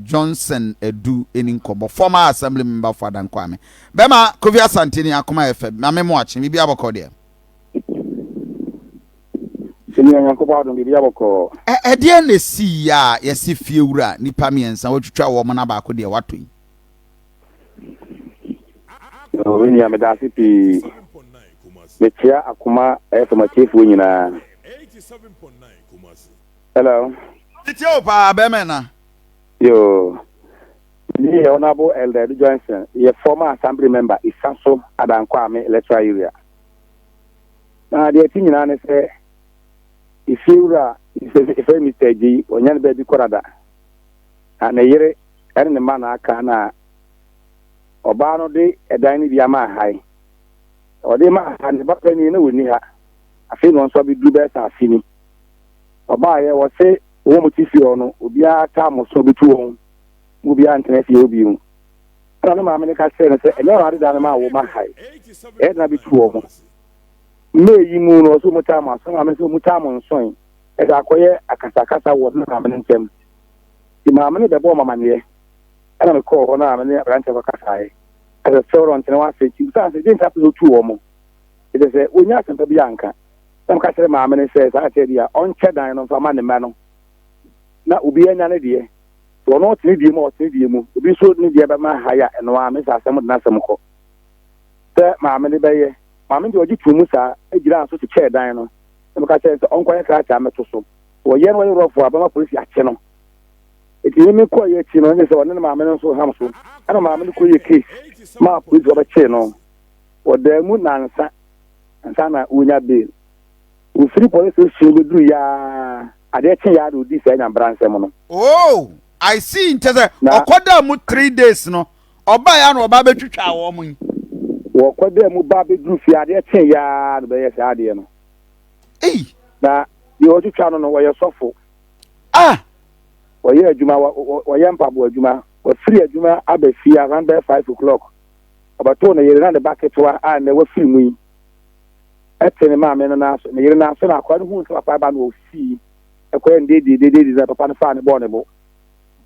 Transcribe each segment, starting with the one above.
Johnson Adu ɛni nkɔmmɔ, former assembly member for Adankwame. Bɛma Kofi Asante ni Akoma FM, Maame Moakye, biribi abɔkɔ deɛ? Sɛnea Nyankopɔn adom, biribi abɔkɔ. Ɛdeɛn na ɛsii yɛ a yɛse fie wura nnipa mmiɛnsa watwitwa wɔn na baako deɛ watɔ yi? Me nua, meda ase pii. Mekyea Akoma FM atiefoɔ nyinaa. Hello. Metie wo paa, bɛrima ɛna. Yoo. Me din yɛ Honourable Elder Edu Johnson, yɛ former Assembly member Isaso Adankwame Electoral Area. Na deɛ ɛte nyinaa ne sɛ efiewura efɛ Mr. Agyei, ɔnya ne baabi kɔ dada. Na ne yere ɛne ne mma na aka na ɔbaa no de ɛdan no bi ama ahae. Ɔde ma aha ne ba panyin na ɔnni ha. Afei na ɔnso abɛduru bɛyɛ sɛ afe ni. Ɔbaeɛ wɔse wɔn mu te fie hɔ no obiara taa mo so bɛtu wɔn mu obiara ntena fie hɔ bio. Ɛna ne maame no ka kyerɛɛ no sɛ ɛnyɛ wɔn ade da no ma wo ma hae. Ɛyɛ dena bɛtu wɔn. May yi mu no ɔsɛ wɔn taa mo aso maame no sɛ wɔn taa mo nsoe. Ɛde akɔyɛ akasakasa wɔ ne maame no ntam. Nti maame no bɛbɔɔ me amaneɛ. Ɛna mekɔɔ hɔ na me ne aberanteɛ kɔkasaeɛ. Ɛsɛ sɛ ɔrɔ ntena w'ase. Nti mebisaa no sɛ, deɛ nti na apɛ sɛ ɔtu wɔn? Ɛkyerɛ sɛ wɔnnya asɛmpa bi anka. Na meka kyerɛɛ maame no sɛ saa kyerɛ deɛ a, ɔnkyɛ dan no mfa ma ne mma no na obiara nya ne deɛ. Sɛ ɔno ɔte ne deɛ mu a, ɔte ne deɛ mu. Obi nso ne deɛ bɛma ha yi a, ɛno ara me sɛ asɛm de n'asɛm kɔ. Sɛ maame no bɛyɛ. Maame no deɛ ɔgye too mu saa, gyinaa so kyekyɛɛ dan no. Na meka kyerɛɛ no sɛ ɔnkɔyɛ krataa mmɛto so. Wɔyɛ no wɔyɛ rɔfo a, bɛma polisi akye no. Enti me kɔeɛ akyi no, ɛne sɛ ɔne ne maame no nso ham so. Ɛna maame no kɔyɛ case maa polisi wɔbɛkyee no. Wɔdaa mu nansa ansa na wɔnya bail. Wɔfiri police station bɛduru yaa, adeɛ kye yaa na ɔdii saa nyambra nsɛm no. Oh, I see. Nkyɛ sɛ ɔkɔdaa mu 3 days no, ɔbaeɛ a na ɔba bɛtwitwaa wɔn yi. Wɔkɔdaa mu ba bɛduru fie, adeɛ kye yaa na ɔbɛyɛ saa adeɛ no. Ei! Na deɛ ɔtwitwa no no, ɔyɛ sɔfo. Ah! Ɔyɛ adwuma, ɔyɛ mpaboa adwuma. Wafiri adwuma aba fie around bɛyɛ 5 o'clock. Ɔbɛtoo ne yere na ne ba ketewa a nnɛ wafiri mu yi ɛte ne maame no nan so, ne yere nan so na akwadaa no huu sɛ papa ba no ɔsii ɛkɔyɛ no deedee na papa no faa ne bɔɔ ne bo.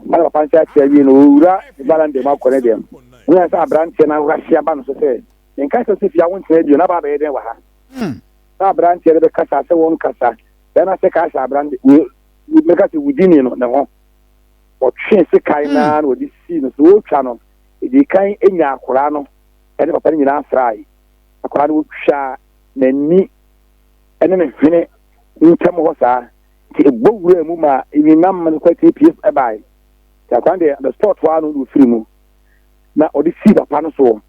Ɛna papa no sɛ akyerɛ awie no ɔwura ne veranda mu akɔ ne dɛm. Wonya sɛ aberanteɛ no ahye aba no so sɛ menka sɛ sɛ fie a wontena bio na aba abɛyɛ dɛn wɔ ha. Na aberanteɛ no bɛkasa sɛ wɔnkasa. Bɛrima sɛ ka sɛ aberante mɛka sɛ wudini no ne ho. Ɔtwe sekan naa na ɔde sii no so wɔretwa no. Ɛdi kan nya akwaraa no ɛne papa no nyinaa srae. Akwaraa no wɔtwa n'ani ɛne ne hwene ntam hɔ saa. Nti ɛbɔ wura mu ma ebi nam no kɔ tie pie ɛbae. Nti akwaraa no deɛ the spot hɔ ara no na ɔfiri mu na ɔde sii papa no soɔ.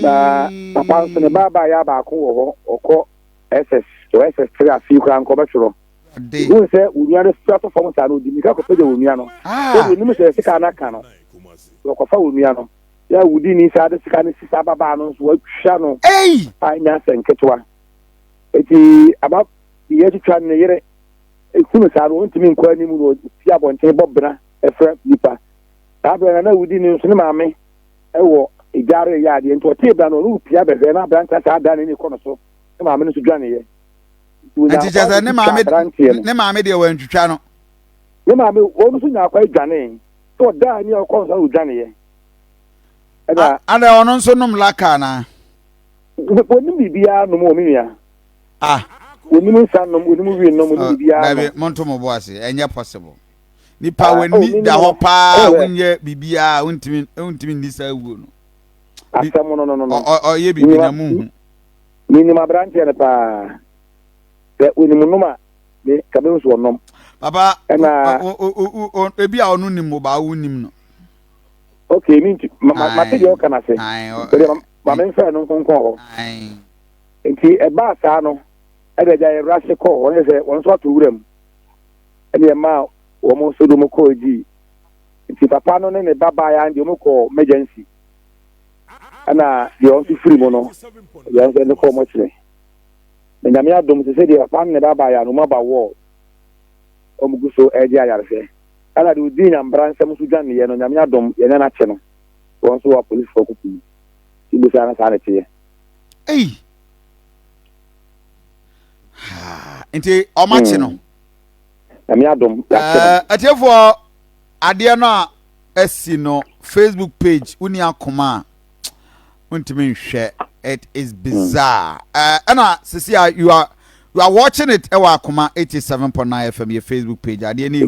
Na papa nso ne ba baayɛ baako wɔ hɔ ɔkɔ SS wɔ SS 3 afei koraa nkɔ bɛtwerɛ. Wohu sɛ wo nua no fira to fam saa no ɔdi mmirika kɔpagya wo nua no. Sɛdeɛ onim sɛ sika no aka no, wɔkɔfa wo nua no. Yɛ a wodi ni saa de sika no si saa ababaa no nso watwa no a ɛnyɛ asɛ nketewa. Eti aba yɛ atwitwa ne yere ehunu saa no ɔntumi nkɔ anim na ɔpi abɔnten bɔ bena ɛfrɛ nipa. Saa berɛ na na wodi ni nso ne maame ɛwɔ egyare yɛ adeɛ nti ɔtee bra no ɔno pia bɛhwɛ na aberante saa da n'ani kɔ no so ne maame no nso dwaneeɛ. Nti kyerɛ sɛ ne maame ne maame deɛ wantwitwa no. Ne maame wɔn nso nya akwa dwane sɛ ɔdaa ni a ɔkɔ nsa na ɔdwaneeɛ. Ɛna ada ɔno nso nom laka anaa? Wɔnim biribiara nom wɔ me nua. Ah. Wɔnim nsa nom, wɔnim wi nom, wɔnim biribiara nom. Dabi, monto mo bo ase, ɛnyɛ possible. Nipa w'ani da hɔ paa, wonyɛ biribiara, wontumi wontumi nni saa wuo no. Asɛm no no no no. Ɔyɛ biribi na mu hu. Menim aberanteɛ no paa. Sɛ onim nom a, me ka mehu so ɔnom. Papa, ɛna ebi a ɔno nim wo baa wo nim no. Okay, mi nti ma ma te deɛ ɔka n'ase. Ɛdeɛ ma me nfɛ no nkonkɔn hɔ. Nti ɛbaa saa no, ɛna agya yɛ wura se kɔɔ hɔ ne sɛ wɔn nso ato wura mu. Ɛna ɛmaa wɔn nso de wɔn kɔɔ gyi. Nti papa no ne ne ba baa ya deɛ wɔn kɔɔ emergency. Ɛna deɛ wɔn nso firi mu no, deɛ nso ɛde kɔɔ wɔn kyerɛ. Na Nyame adom sɛ sɛdeɛ papa no ne ba baa ya no wɔn aba wɔɔ. Wɔn gu so ɛregye ayarehwɛ. Ɛna deɛ ɔdii nyambra nsɛm nso dwaneeɛ no, Nyame adom yɛne no akye no. Wɔn nso wɔ apolisifoɔ kuku mu. Nti bosaa no saa na ɛteɛ. Ei! Nti ɔmo akye no. Nyame adom yɛakye no. Atiefoɔ, adeɛ no a. Asi no Facebook page wonni akoma a wontumi nhwɛ it is bizarre ɛna sisi a you are you are watching it ɛwɔ akoma 87.9 FM yɛ Facebook page adeɛ no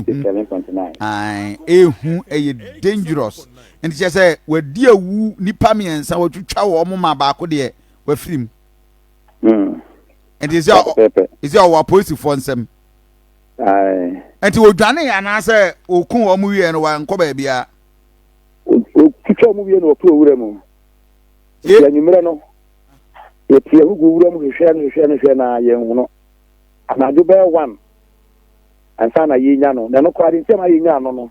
ehu ehu ɛyɛ dangerous nti kyerɛ sɛ wadi awu nipa mmiɛnsa watwitwa wɔn ma baako deɛ wafiri mu nti sɛ sɛ ɔwɔ apolisifoɔ nsam nti odwane anaasɛ okun wɔn wie no wankɔ baabiara. Otwitwa wɔn wie na ɔpɛ owura mu. Nti anwummerɛ no, yɛte ahu gu wura mu hwehwɛ no hwehwɛ no hwehwɛ na yɛnhu no. Anadwo bɛyɛ one ansa na yɛnya no. Na ɛno koraa de nti ama yɛnya no no,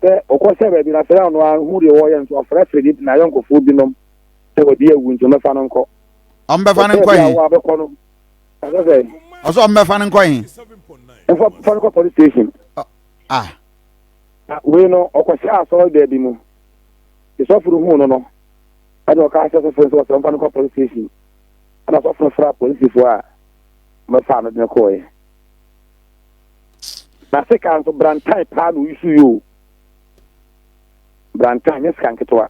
sɛ ɔkɔhyɛ baabi na sɛ ɔno ara hu deɛ wɔyɛ nso ɔfrɛfrɛ ne n'ayɔnkofoɔ binom sɛ wɔde awu nti ɔmɛfa no nkɔ. Ɔmbɛfa no nkɔ he? Ɔbɛkɔ no. Ɔsɛ sɛ. Ɔsɛ ɔmbɛfa no nkɔ he? Mfa fa no kɔ police station. Ah. Na wei no, ɔkɔhyɛɛ asɔredan bi mu. Nti sɔfo no huu no no, ɛna ɔkaa sɛ sɔfo no sɛ ɔsɛ ɔmfa no kɔ police station. Ɛna sɔfo no frɛɛ apolisifoɔ a wɔbɛfaa no de no kɔɔeɛ. Na sika nso, brantan paa na oyi so yi o. Brantan, nyɛ sika nketewa.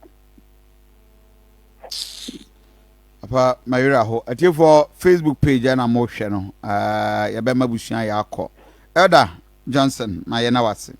Papa mayera ho. Atiefoɔ Facebook page ɛna mohwɛ no. Uh, yɛbɛma busua yɛ akɔ. Elder Johnson, ma yɛ na wase.